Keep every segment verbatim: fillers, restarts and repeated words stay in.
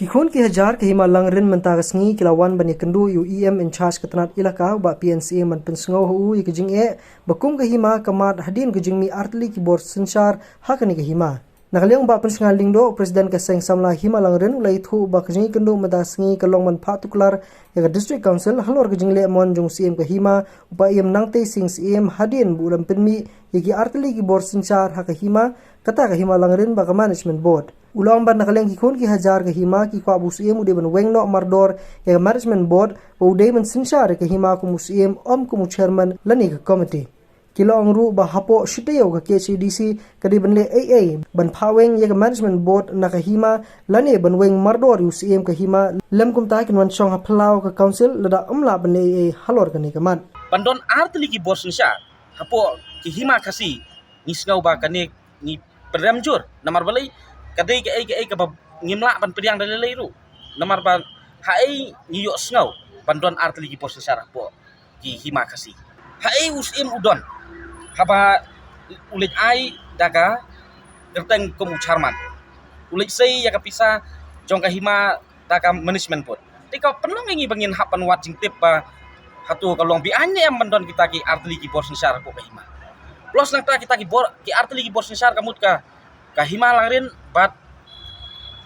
Ki khun ki hajar ka Hima Langrin mynta ka sngi ki la wan ban ïakynduh ïa u E M in charge ka tnat elaka, u Bah P N Syiem, ban pynsngew ha u ïa ka jingeh ba kum ka hima ka mad hadien ka jingmih artylli ki bor synshar ha kane ka hima. Na ka liang u Bah Pynsngew Lyngdoh, u President ka Seng Samla Hima Langrin, u la ïathuh ba ka jingïakynduh mynta ka sngi ka long ban phah tuklar ïa ka District Council halor ka jingleh mon jong u Syiem ka hima, u Bah Iamnangtei Sing Syiem, hadien ba u la pynmih ïa ki artylli ki bor synshar ha ka hima, kata ka Hima Langrin, bad ka Management Board. U la ong ba na ka liang ki khun ki hajar ka hima ki kwah ba u Syiem u dei ban weng noh mardor ïa ka Management Board, bad u dei ban synshar ïa ka hima kum u Syiem, ym kum u Chairman lane ka Committee. Ki la ong ruh ba hapoh shi taïew ka K H A D C ka dei ban leh ei ei ban phah weng ïa ka Management Board na ka hima, lane ban weng mardor ïa u Syiem ka hima, lym kumta kin wan shong ha phyllaw ka Council lada ym lah ban leh ei ei halor kane ka mat. Ban don artylli ki bor synshar hapoh ki hima Khasi, ngi sngew ba kane ngi pynrem jur, namar balei, ka dei kaei kaei kaba ngim lah ban pdiang da lei lei ruh. Namar ba haei ngi ïohsngew ban don artylli ki bor synshar hapoh ki hima Khasi? Haei u Syiem u don haba u leit ai da ka kyrteng kum u Chairman, u leit sei ïa ka pisa jong ka hima da ka Management Board? Te ka pynlong ïa ngi ba ngin hap ban wad jingtip ba hato ka long beaiñ ne em ban don kita ki artylli ki bor synshar hapoh ka hima. Plus nangta kita ki bor, ki artylli ki bor synshar ka mut ka, ka Hima Langrin bad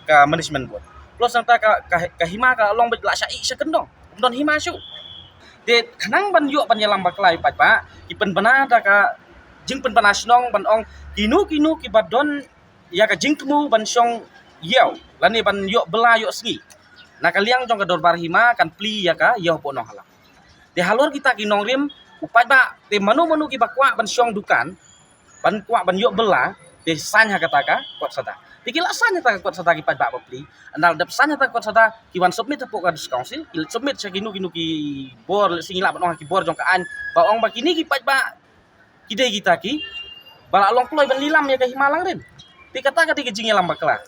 ka Management Board. Plus nangta ka, ka, ka hima ka long beit la sha ïing sha kyndong, ym don hima shuh. Te khnang ban ïoh ban ïalam bakla ïa u paidbah, ki pynbna da ka jingpynbna shnong ban ong kino kino kiba don ïa ka jingthmu ban shong ïew lane ban ïoh bylla ïoh sngi na ka liang jong ka dorbar hima kan plie ïa ka ïew hapoh Nonghalang. Te halor kita ki nongrim, u paidbah, te mano mano kiba kwah ban shong dukan, ban kwah ban ïoh bylla, te sign ha kata ka kot sada. Te ki la sign ha kata ka kot sada ki paidbah bapli. Ynda la dep sign ha kata ka kot sada, ki wan submit hapoh ka District Council, ki submit sha kino kino ki bor, lehse ngi lah ban ong ha ki bor jong ka aiñ, ba ong ba kine ki paidbah ki dei kita kiba la long kloi ban lilam ïa ka Hima Langrin. Te kata ka dei ka jingïalam bakla.